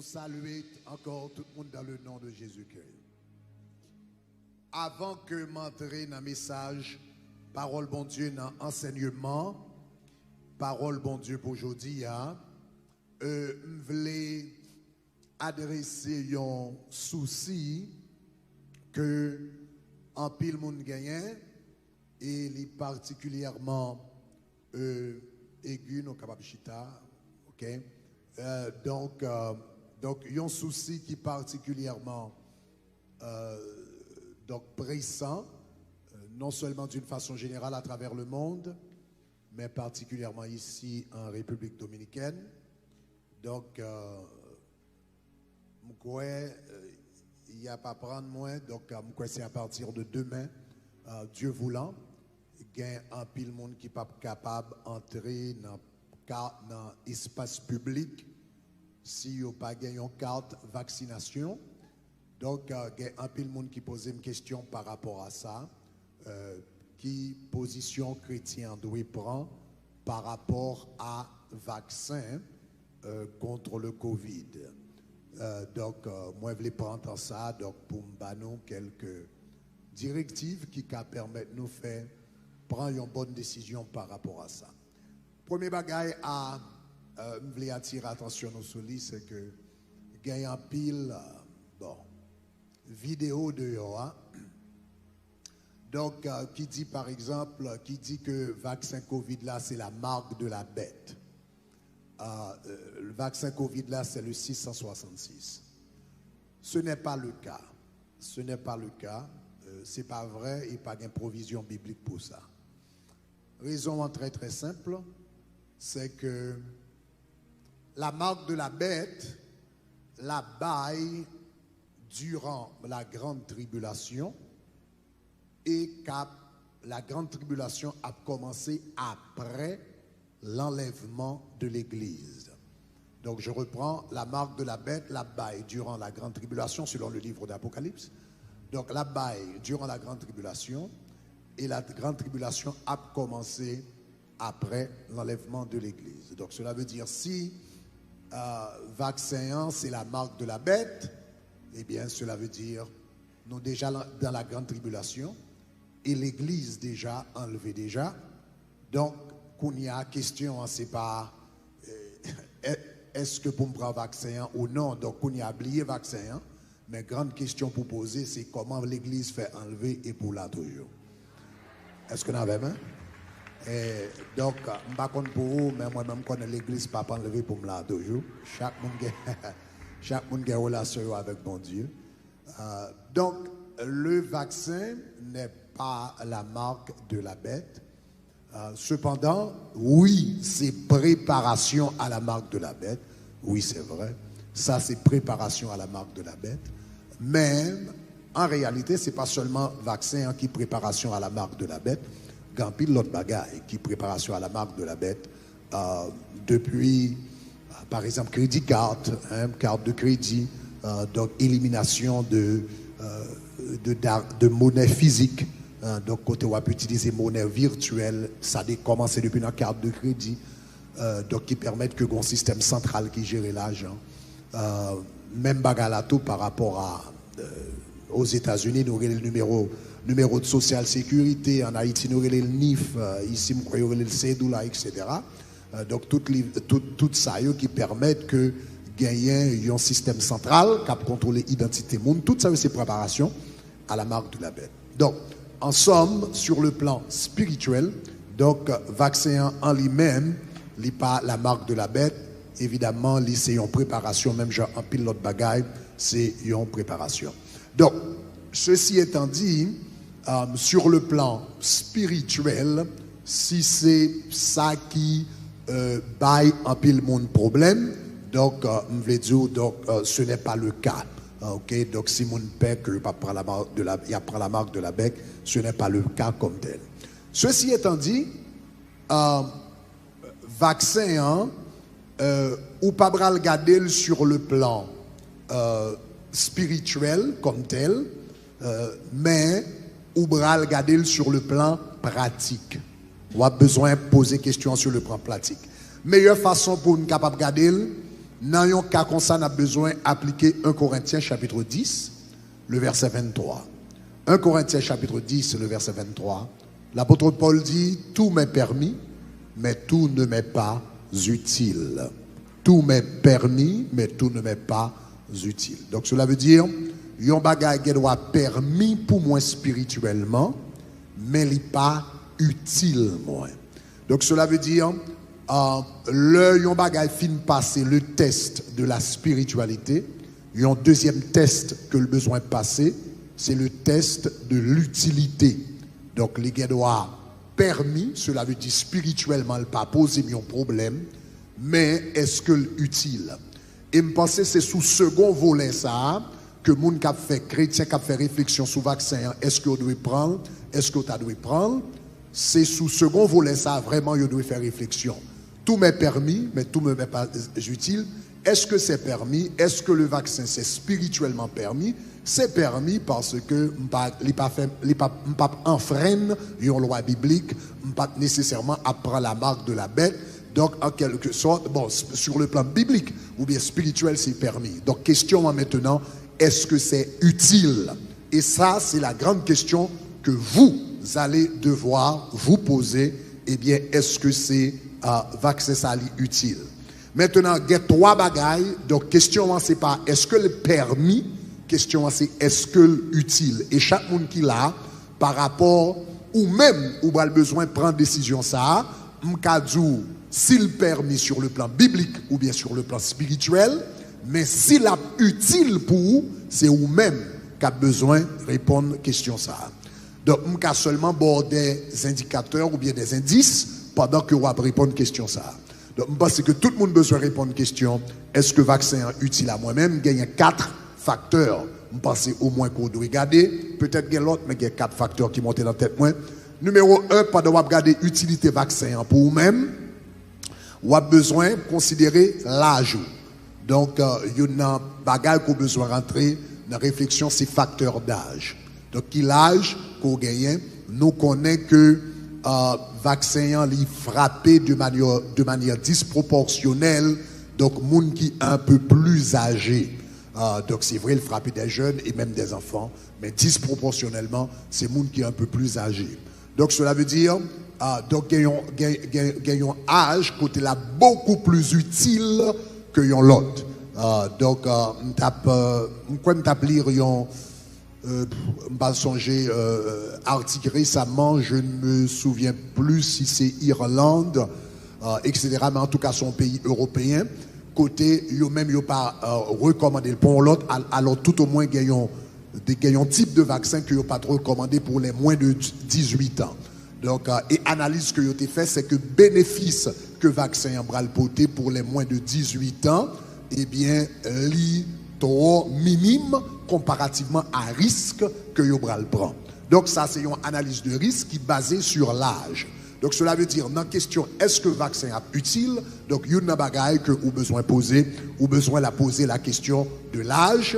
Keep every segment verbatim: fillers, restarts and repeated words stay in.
Saluer encore tout le monde dans le nom de Jésus-Christ. Avan ke m antre nan mesaj pawòl Bondye nan ansèyman pawòl Bondye pou jodi a, euh, m vle adrese yon sousi ke anpil moun genyen e li patikilyèman euh, egi, nou kapab chita, ok? Euh, donk, euh, donk, yon sousi ki patikilyèman euh, donk presan, euh, non seulement d'une façon générale à travers le monde, mais particulièrement ici en République dominicaine. Donk, euh, m kwè euh, y ap aprann mwen, donk euh, m kwè se apatir de demen, euh, Dieu voulant, gen anpil moun ki p ap kapab antre nan ka nan espas piblik si yo pa gen yon kat vaksinasyon. Donk, euh, gen anpil moun ki poze m kesyon pa rapò a sa, euh, ki pozisyon kretyen an dwe pran pa rapò a vaksen euh, contre le covid. Euh, donk, euh, mwen vle pran tan sa donk pou m ba nou kèlke direktiv ki ka pèmèt nou fè pran yon bòn desizyon pa rapò a sa. Premye bagay a euh, m vle atire atansyon nou sou li, se ke gen anpil euh, bon, videyo deyò a. Donk, euh, ki di, pa egzanp, ki di ke vaksen kovid la, se la marque de la bête. Euh, euh, vaksen kovid la, se le six cent soixante-six. Ce n'est pas le cas. Ce n'est pas le cas. Euh, se pa vre e pa gen pwovizyon biblik pou sa. Rezon an trè, trè senp, se ke la marque de la bête la bay durant la grande tribulation e k ap la grande tribulation ap kòmanse après l'enlèvement de l'église. Donc, je reprends la marque de la bête, la bay durant la grande tribulation, selon le livre d'Apocalypse. Donc, la bay durant la grande tribulation, et la grande tribulation a commencé après l'enlèvement de l'église. Donc, cela veut dire, si euh, vaccin, c'est la marque de la bête, eh bien, cela veut dire, nous déjà dans la grande tribulation, et l'église déjà enlevée déjà. Donc, kounye a kesyon an se pa euh, èske pou m pran vaksen an ou non. Donk kounye a bliye vaksen an, men grann kesyon pou poze se kòman legliz fè anlve e pou la toujou. Èske n avè m? E, donk, m pa konn pou ou, men mwen menm m konnen legliz p ap anlve pou m la toujou. Chak moun gen, chak moun gen relasyon yo avèk Bondye. Euh, donc, le vaccin n'est pas la marque de la bête. Euh, cependant, oui, c'est préparation à la marque de la bête. Oui, c'est vrai. Ça, c'est préparation à la marque de la bête. Men, an reyalite, se pa sèlman vaksen an ki preparasyon a la marque de la bête. Gen anpil lòt bagay ki preparasyon a la marque de la bête. Euh, depi, euh, par exemple, crédit carte, hein, carte de crédit, euh, donc élimination de, euh, de, d'ar- de monnaie physique, hein, donc kote w ap itilize monè virtyèl, sa de kòmanse depi nan kat de kredi, euh, donk ki pèmèt ke gon sistèm santral ki jere lajan. Euh, menm bagay la tou pa rapò a, euh, Ozetazini, nou rele l nimewo, nimewo de sosyal sekirite, an Ayiti nou rele l nif, euh, isi m kwè yo rele l Cédula, et cetera. Euh, donk tout, li, tout, tout sa yo ki pèmèt ke genyen yon sistèm santral k ap kontwole idantite moun, tout sa yo se preparasyon à la marque de la bête. Donc, en somme, sur le plan spirituel, donc, vaksen an an li menm, li pa la marque de la bête, evidaman, li se yon preparasyon, menm jan anpil lòt bagay, se yon preparasyon. Donk, ceci étant dit, euh, sur le plan spirituel, si se sa ki euh, bay anpil moun pwoblèm, donk, euh, m vle di w, donk, euh, ce n'est pas le cas. Ah, ok, donk si moun pè ke yo p ap pran la marque de la, y ap pran la marque de la bête, ce n'est pas le cas comme tel. Ceci étant dit, euh, vaksen an, euh, ou pa pral gade l sur le plan euh, spirituel comme tel, euh, men ou pral gade l sur le plan pratique. W ap bezwen poze kesyon an sur le plan pratique. Meyè fason pou n kapab gade l, Nan yon ka konsa, n ap bezwen aplike en Korentyen chapit dis, le vèsè venntwa. En Korentyen chapit dis, le vèsè venntwa, lapot Pòl di, tout m'est permis, mais tout ne m'est pas utile. Tout m'est permis, mais tout ne m'est pas utile. Donc cela veut dire, yon bagay gen dwa pèmi pou mwen espirityèlman, men li pa itil mwen. Donk, cela veut dire, euh, lè yon bagay fin pase le test de la spiritualité, yon dezyèm tès ke l bezwen pase, se le test de l'utilité. Donk, li gen dwa pèmi, cela veut dire spirityèlman, l pa poze m yon pwoblèm, men èske l itil? E m panse se sou segon volè sa a ke moun k ap fè, kretyen k ap fè refleksyon sou vaksen an, èske yo dwe pran l, èske yo ta dwe pran l, se sou segon volè sa a vrèman yo dwe fè refleksyon. Tout m'est permis, mais tout ne m'est pas utile. Est-ce que c'est permis? Est-ce que le vaccin c'est spirituellement permis? Se pèmi paske m pa, li pa fè, li pa, m p ap anfrenn yon lwa biblik, m p ap nesesèman ap pran la marque de la bête. Donk, an kèlke sòt, bon, sur le plan biblik oubyen espirityèl, se pèmi. Donk, kesyon an mentenan, èske se itil? E sa, se la grande question que vous allez devoir vous poser. Ebyen, èske se, euh, vaksen sa li itil? Mentenan, gen twa bagay. Donk, kesyon an se pa èske l pèmi, kesyon an se èske l itil. E chak moun ki la, pa rapò ou menm, ou pral bezwen pran desizyon sa a. M ka di w si l pèmi sur le plan biblik oubyen sur le plan spirituel, men si l ap itil pou ou, se ou menm k ap bezwen reponn kesyon sa a. Donk, m ka sèlman ba w de endikatè oubyen de endis pandan ke w ap reponn kesyon sa a. Donk, m panse ke tout moun bezwen reponn kesyon, èske vaksen an itil a mwen menm? Genyen kat faktè, m panse omwen ke w dwe gade. Petèt gen lòt, men gen kat faktè ki monte nan tèt mwen. Nimewo en, pandan w ap gade itilite vaksen an pou ou menm, w ap bezwen konsidere laj ou. Donk, euh, youn nan bagay ke w bezwen rantre nan refleksyon, se faktè daj. Donk, ki laj ke w genyen? Nou konnen ke, euh, vaksen an, li frape de manyè, de manyè disproporsyonèl, donk, moun ki un peu plus âgé. Euh, donk, se vre, l frape des jeunes et même des enfants, men disproporsyonèlman, se moun ki un peu plus âgé. Donk, cela veut dire, euh, donk, gen yon, gen, gen, gen yon aj kote l ap beaucoup plus utile ke yon lòt. Euh, donk, euh, m t ap, euh, m kwè m t ap li yon, euh, m pa sonje, euh, atik resaman, je ne me souviens plus si se Irlande, euh, et cetera, men antouka, se yon peyi ewopeyen, kote yo menm yo pa, euh, rekòmande l pou yon lòt, al-, alò tout omwen gen yon de, gen yon tip de vaksen ke yo pa t rekòmande pou les moins de dix-huit ans. Donk, euh, e analiz ke yo te fè, se ke benefis ke vaksen an pral pote pou les moins de dix-huit ans, ebyen, li twò minim konparativman a risk ke yo pral pran. Donk, sa se yon analiz de risk ki baze sur laj. Donk, cela veut dire, nan kesyon èske vaksen ap itil, donk, youn nan bagay ke ou bezwen poze, ou bezwen la poze la kesyon de laj.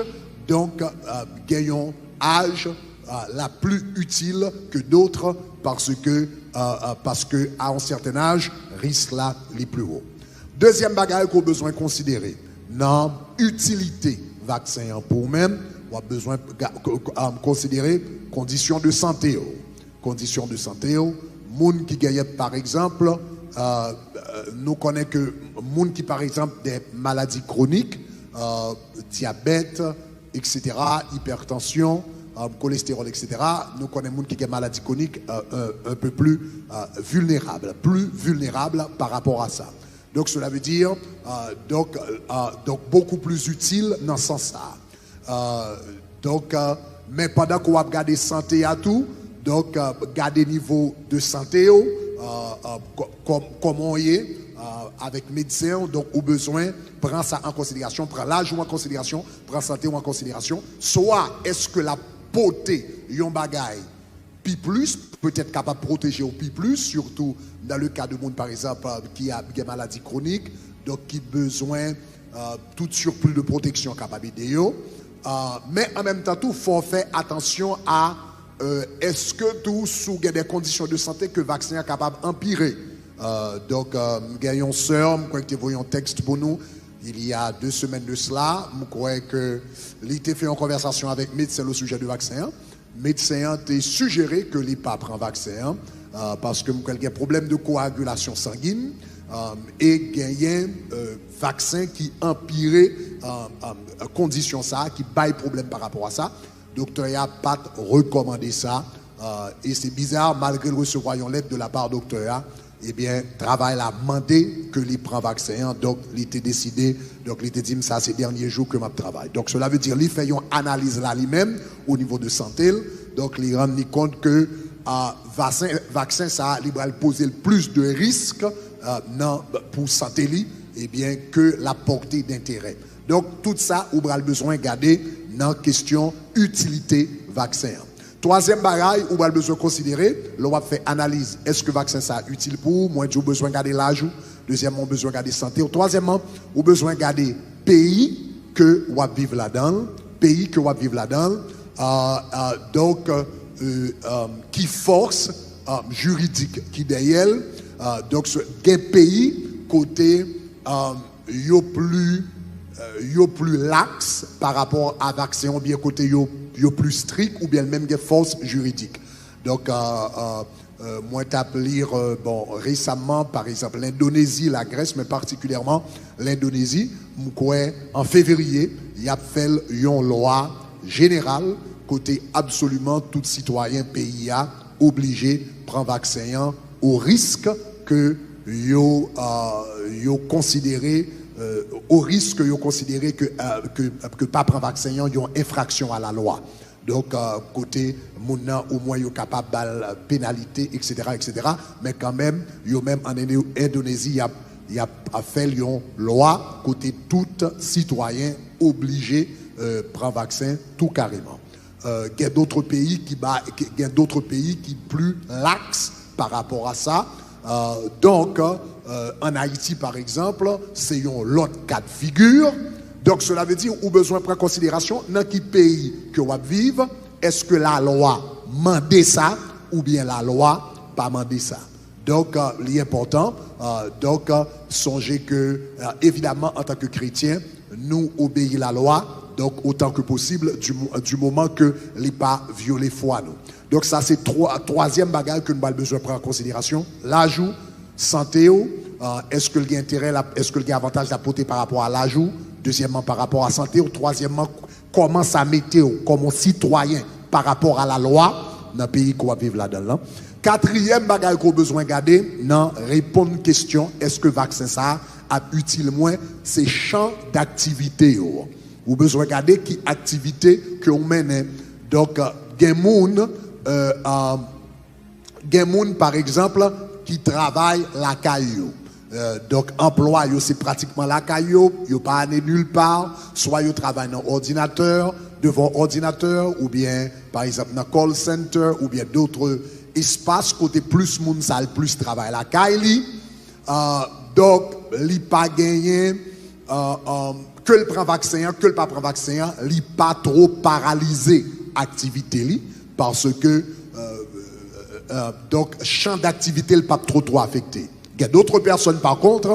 Donk, euh, gen yon aj, euh, la plus utile que d'autres parce que, euh, euh, parce que à un certain âge, risk la li pli wo. Dezyèm bagay ke w bezwen konsidere nan itilite vaksen an pou ou menm, w ap bezwen ga-, ko-, ko-, um, konsidere kondisyon de sante w. Kondisyon de sante w, moun ki genyen, pa egzanp, euh, euh, nou konnen ke moun ki, pa egzanp, de maladi kwonik, euh, dyabèt, et cetera, ipètansyon, euh, kolestewòl, et cetera, nou konnen moun ki gen maladi kwonik, euh, un, un peu plus, euh, vulnérable, plus vulnérable par rapport à ça. Donc, cela veut dire, euh, donc, euh, donc, beaucoup plus utile nan sans sa. Euh, donk, euh, men pandan ke w ap gade sante a tou, donk, euh, gade nivo de sante w, euh, euh, kò-, kòm-, kòman w ye, euh, avèk medsen w, donk, ou bezwen pran sa an konsiderasyon, pran laj ou an konsiderasyon, pran sante w an konsiderasyon. Swa èske l ap pote yon bagay pi plis, petèt kapab pwoteje w pi plis, sitou nan le ka de moun, pa egzanp, euh, ki a, gen maladi kwonik, donk ki bezwen, euh, tout surplus de protection kapab ede yo. Euh, men an menm tan tou, fò w fè atansyon a, euh, èske tou, si w gen de kondisyon de sante ke vaksen an kapab anpire. Euh, donk, euh, m gen yon sè, m kwè ki te voye yon tèks pou nou, Il y a deux semaines de cela, m kwè ke li te fè yon konvèsasyon avèk medsen le sujet de vaksen an. Medsen an te sijere ke li pa pran vaksen an, euh, paske m kwè l gen pwoblèm de koagilasyon sangin, euh, e genyen, euh, vaksen ki anpire, euh, euh, kondisyon sa a, ki bay pwoblèm pa rapò a sa. Doktè a pa t rekòmande sa, euh, e se biza, malgre l resevwa yon lèt de la pa doktè a, ebyen, travay la mande ke li pran vaksen an, donk li te deside, donk li te di m sa se dènye jou ke m ap travay. Donk, cela veut dire, li fè yon analiz la li menm, o nivo de sante l, donk li rann li kont ke, euh, vaksen, vaksen sa a, li pral poze l plis de risk, euh, nan, pou sante li, ebyen, ke l ap pòte denterè. Donk, tout sa, ou pral bezwen gade nan kesyon itilite vaksen an. Twazyèm bagay, ou pral bezwen konsidere, lè w ap fè analiz, èske vaksen sa a itil pou ou? Mwen di w bezwen gade laj ou. Dezyèmman, ou bezwen gade sante w. Twazyèmman, ou bezwen gade peyi ke w ap viv ladan l, peyi ke w ap viv ladan l, euh, euh, donk, euh, euh, ki fòs, euh, jiridik ki dèyè l. Euh, donk, se, gen peyi kote, euh, yo pli, euh, yo pli laks pa rapò a vaksen, oubyen kote yo, yo pli strik, oubyen menm gen fòs jiridik. Donk, euh, euh, euh, mwen t ap li, euh, bon, resaman, pa egzanp, Lendonezi, Lagrès, men patikilyèman Lendonezi, m kwè an fevriye, y ap fè l yon lwa jeneral kote absoliman tout sitwayen peyi a oblije pran vaksen an o risk ke yo, euh, yo konsidere, euh, o risk ke yo konsidere ke, euh, ke, ke pa pran vaksen an yon enfraksyon a la lwa. Donk, euh, kote moun nan, omwen yo kapab ba l penalite, et cetera, et cetera. Men kanmenm, yo menm an Ende-, Endonezi, y ap, y ap fè l yon lwa kote tout sitwayen oblije, euh, pran vaksen tou kareman. Euh, gen dòt peyi ki ba, ki, gen dòt peyi ki pli laks pa rapò a sa. Euh, donk, euh, an Ayiti, pa egzanp, se yon lòt ka de figi. Donk, cela veut dire, ou bezwen pran konsiderasyon nan ki peyi ke w ap viv, èske lalwa mande sa oubyen lalwa pa mande sa. Donk, euh, li enpòtan. Euh, donk, euh, sonje ke, euh, evidaman, antanke kretyen, nou obeyi lalwa, donk, otan ke posib, di mo-, di moman ke li pa vyole fwa nou. Donk, sa se twa-, twazyèm bagay ke nou pral bezwen pran an konsiderasyon. Laj ou, sante w, euh, èske l gen enterè, l ap, èske l gen avantaj l ap pote pa rapò a laj ou? Dezyèmman, pa rapò a sante w. Twazyèmman, kòman sa mete w kòm yon sitwayen pa rapò a lalwa nan peyi ke w ap viv ladan l lan. Katriyèm bagay ke w bezwen gade nan reponn kesyon èske vaksen sa a ap itil mwen, se chan daktivite yo. Ou bezwen gade ki aktivite ke w mennen. Donk, gen moun, euh, euh, gen moun, pa egzanp, ki travay lakay yo. Euh, donk, anplwa yo se pratikman lakay yo, yo pa ale nil pa, swa yo travay nan òdinatè, devan òdinatè, oubyen, pa egzanp, nan call center, oubyen dòt espas kote plis moun sa al plis travay lakay li. Euh, donk, li pa genyen, euh, euh, ke l pran vaksen an, ke l pa pran vaksen an, li pa twò paralize aktivite li, paske, euh, euh, donk, chan daktivite l p ap twò, twò afekte. Gen dòt pèsòn, pa kont,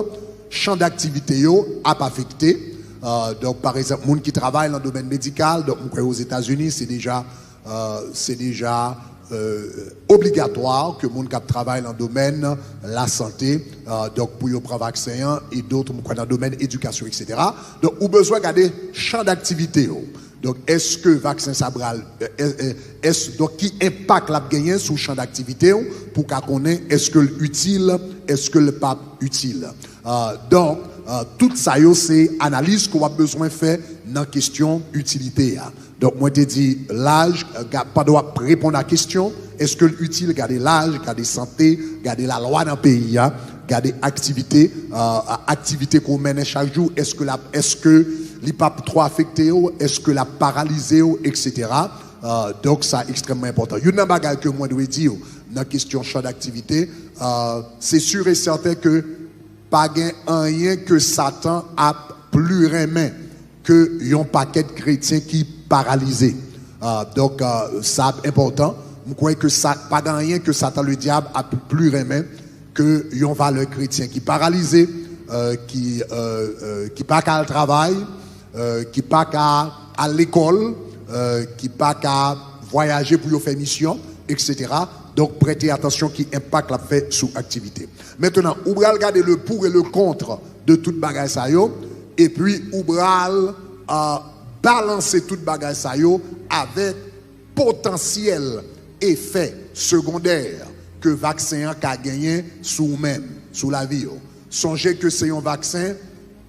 chan daktivite yo ap afekte. Euh, donk, pa egzanp, moun ki travay nan domèn medikal, donk, m kwè Ozetazini, se deja, euh, se deja, euh, obligatwa ke moun k ap travay nan domèn lasante, euh, donk, pou yo pran vaksen an, e dòt, m kwè, nan domèn edikasyon, et cetera. Donk, ou bezwen gade chan daktivite yo. Donk, èske vaksen sa pral, euh, euh, euh, èske, donk, ki enpak l ap genyen sou chan daktivite w pou w ka konnen èske l itil, èske l p ap itil? Euh, donk, euh, tout sa yo se analiz ke w ap bezwen fè nan kesyon itilite a. Donk, mwen te di laj, euh, ga-, pandan w ap reponn a kesyon, èske l itil, gade laj, gade sante, gade lalwa nan peyi a, gade aktivite, euh, aktivite ke w mennen chak jou, èske l ap, èske li p ap twò afekte w, èske l ap paralize w, et cetera. Euh, donk, sa ekstrèmman enpòtan. Youn nan bagay ke mwen dwe di w nan kesyon chan daktivite, euh, se si e sèten ke pa gen anyen ke Satan ap pli renmen ke yon pakèt kretyen ki paralize. Ah, donk, ah, sa ap enpòtan. M kwè ke sa, pa gen anyen ke Satan Ledyab ap pli renmen ke yon valè kretyen ki paralize, euh, ki, euh, euh, ki pa ka al travay, euh, ki pa ka al lekòl, euh, ki pa ka vwayaje pou yo fè misyon, et cetera. Donk, prete atansyon ki enpak l ap fè sou aktivite. Mentnan, ou pral gade le pour et le contre de tout bagay sa yo, epi ou pral, euh, balanse tout bagay sa yo avèk potansyèl efè segondè ke vaksen an ka genyen sou ou menm, sou lavi w. Sonje ke se yon vaksen,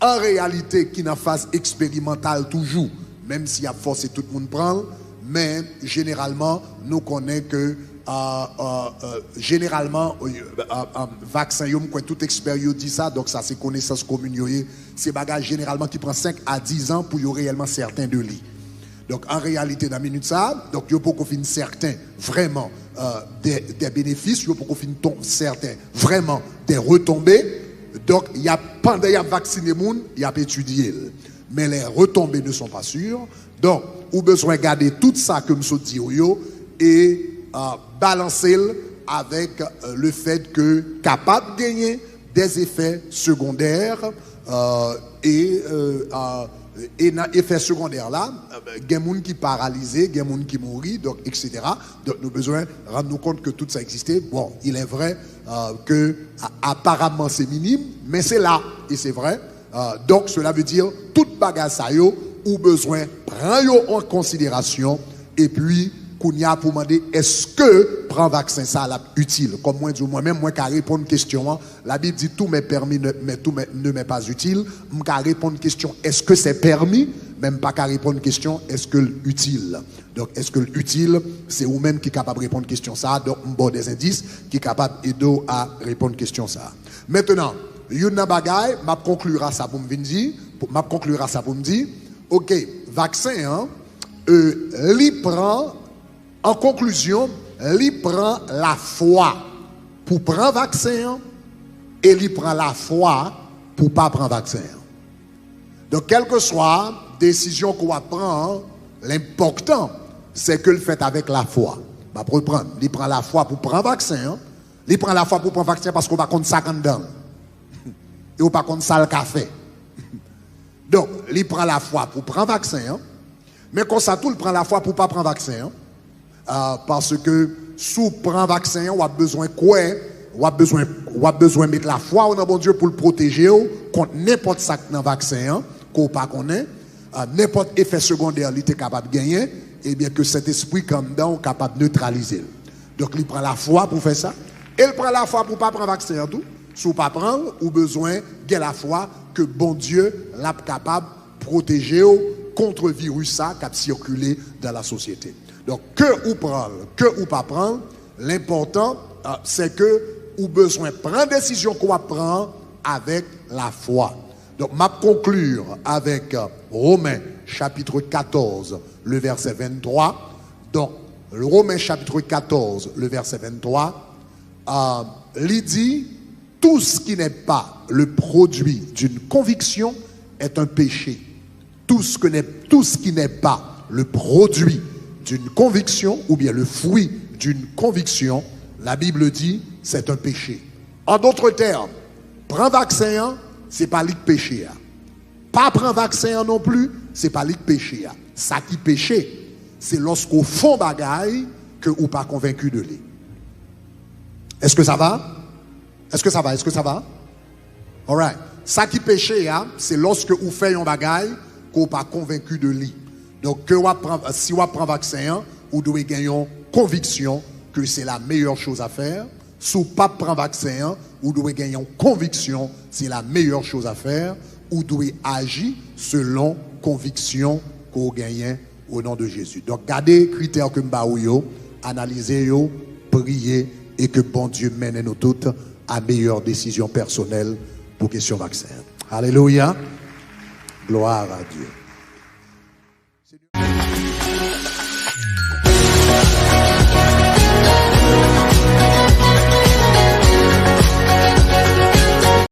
an reyalite, ki nan faz eksperimantal toujou, menm si y ap fòse tout moun pran l, men jeneralman, nou konnen ke, euh, euh, euh, jeneralman, euh, euh, euh, vaksen yo, m kwè tout ekspè yo di sa, donk sa se konesans komin yo ye, se bagay jeneralman ki pran senk a diz an pou yo reyèlman sèten de li. Donk, an reyalite, nan minit sa a, donk, yo poko fin sèten vrèman, euh, de, de benefis, yo poko fin ton, sèten vrèman de retonbe. Donk, y ap, pandan y ap vaksine moun, y ap etidye l. Men les retombées ne sont pas sûres. Donk, ou bezwen gade tout sa ke m sot di w yo e, euh, balanse l avèk, euh, le fait que kapab genyen des effets secondaires, euh, e, euh, euh, e nan efè segondè la, euh, gen moun ki paralize, gen moun ki mouri, donk, et cetera. Donk, nou bezwen rann nou kont ke tout sa egziste. Bon, il est vrai, euh, ke a-, aparamman se minim, men se la, e se vrè. Euh, donk, cela veut dire, tout bagay sa yo, ou bezwen pran yo an konsiderasyon, epi, kounye a pou mande, èske pran vaksen sa a l ap itil? Kòm mwen di w, mwen menm, mwen ka reponn kesyon an. La Bible dit, tout m'est permis, ne, mais tout m'est, ne m'est pas utile. M ka reponn kesyon, èske se pèmi? Men m pa ka reponn kesyon, èske l itil? Donk, èske l itil? Se ou menm ki kapab reponn kesyon sa a. Donk, m ba w des indices ki kapab ede w a reponn kesyon sa a. Mentnan, youn nan bagay, m ap konkli a sa pou m vin di, pou, m ap konkli a sa pou m di, oke, vaksen an, euh, li pran, an konklizyon, li pran lafwa pou pran vaksen an, e li pran lafwa pou pa pran vaksen an. Donk, kèlkeswa desizyon ke w ap pran an, lenpòtan, se ke l fèt avèk lafwa. M ap reprann. Li pran lafwa pou pran vaksen an. Li pran lafwa pou pran vaksen an paske w pa konn sa k anndan l. E w pa konn sa l ka fè. Donk, li pran lafwa pou pran vaksen an. Men konsa tou, l pran lafwa pou pa pran vaksen an. Ah, paske si w pran vaksen an, w ap bezwen kwè, w ap bezwen, w ap bezwen met lafwa w nan Bondye pou l pwoteje w kont nenpòt sa k nan vaksen an, ke w pa konnen, ah, nenpòt efè segondè li te kapab genyen, ebyen ke Sentespri k anndan w kapab netralize l. Donk, li pran lafwa pou fè sa, e l pran lafwa pou pa pran vaksen an tou. Si w pa pran l, ou bezwen gen lafwa ke Bondye l ap kapab pwoteje w kont viris sa k ap sikile dan la sosyete. Donk, ke ou pran l, ke ou pa pran l, lenpòtan, euh, se ke ou bezwen pran desizyon ke w ap pran an avèk lafwa. Donk, m ap konkli avèk, euh, Romen, chapitre quatorze, le verset vingt-trois. Donk, Romen, chapitre quatorze, le verset vingt-trois, euh, li di, tout ce qui n'est pas le produit d'une conviction est un péché. Tout ce que n'est, tout ce qui n'est pas le produit d'une conviction ou bien le fruit d'une conviction, la Bible dit, c'est un péché. En d'autres termes, pran vaksen an, se pa li k peche a. Pa pran vaksen an non pli, se pa li k peche a. Sa ki peche, se lòske w fè yon bagay ke ou pa konvenki de li. Est-ce que ça va? Est-ce que ça va? Est-ce que ça va? Alright. Sa ki peche a, se lòske ou fè yon bagay ke w pa konvenki de li. Donk, ke w ap pran, si w ap pran vaksen an, ou dwe gen yon konviksyon ke se la meilleure chose à faire. Si w p ap pran vaksen an, ou dwe gen yon konviksyon se la meilleure chose à faire. Ou dwe aji selon konviksyon ke w genyen. Au nom de Jésus. Donk, gade kritè ke m ba ou yo, analize yo, priye, e ke Bondye mennen nou tout a meyè desizyon pèsonèl pou kesyon vaksen an. Alelouya. Gloire à Dieu.